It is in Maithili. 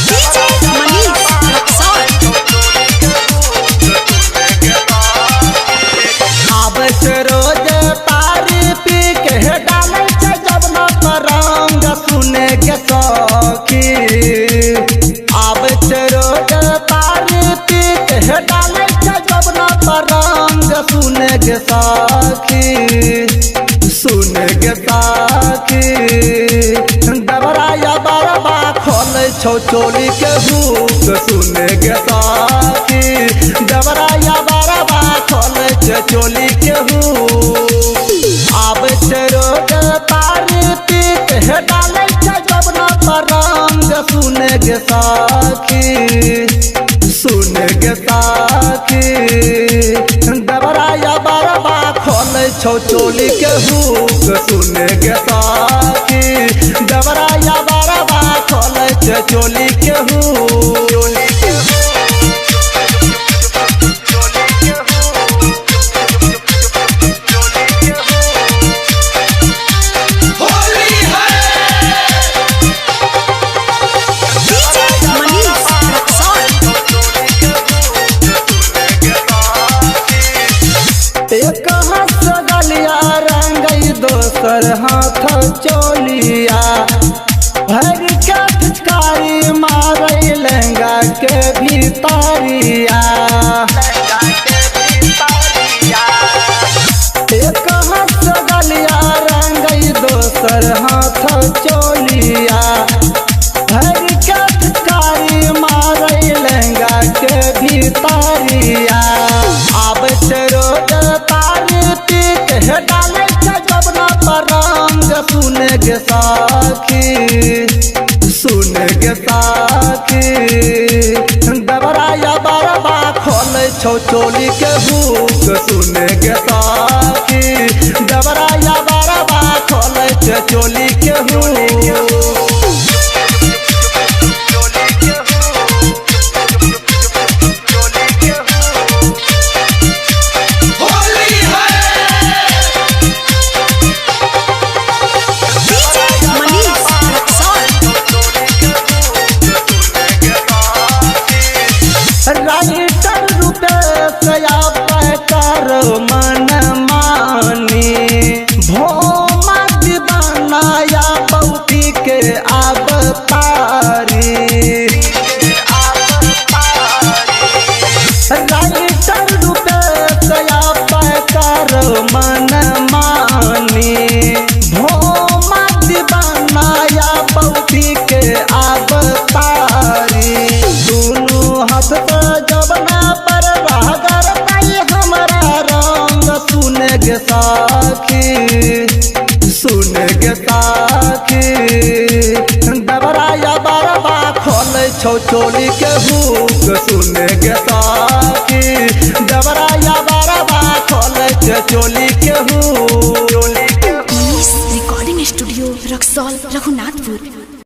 DJ Manish Raxaul. आबै छै रोज तारी पी के डालै छै जबना पर रंग सुने के सखी। आबै छै रोज तारी पी के डालै छै जबना पर रंग सुने के सखी, सुने के सखी। दबराया बरबा खोलै छौ चोली के हुक सुने के सखी। दबराया बरबा खोलै छै चोली के हुक। आबै छै रोज तारी पी के डालै छै जबना पर रंग सुने के सखी, सुने के सखी। दबराया बरबा खोलै छौ चोली के हुक सुने के सखी। दबराया बरबा खोलै छै चोली के हुक। DJ Manish Raxaul. एक हाथ गलिया रंगई दोसर हाथ चोलिया, भर के पिचकारी मारै लहंगा के भीतरिया। एक हाथ गलिया रंगई दोसर हाथ चोलिया, भर के पिचकारी मारै लहंगा के भीतरिया। आबै छै रोज तारी पी के डालै छै जबना पर रंग सुने के सखी, सुने के सखी। दबराया बरबा खोलै छौ चोली के हुक सुने के सखी। दबराया बरबा खोलै छै चोली के hook. DJ Manish Raxaul. Writer Rupesh कर मन मानी, भोमा दीवाना या बौती के आब तारी। राइटर रूपेश कर मन मानी, भोमा दीवाना या बौती के आब तारी। दुनू हाथ से जबना पर रगर पाई हमरा रंग सुने के सखी, सुने के सखी। दबराया बरबा खोलै छौ चोली के हुक सुने के सखी। दबराया बरबा खोलै छै चोली के hook. Manish recording studio Raxaul Raghunathpur.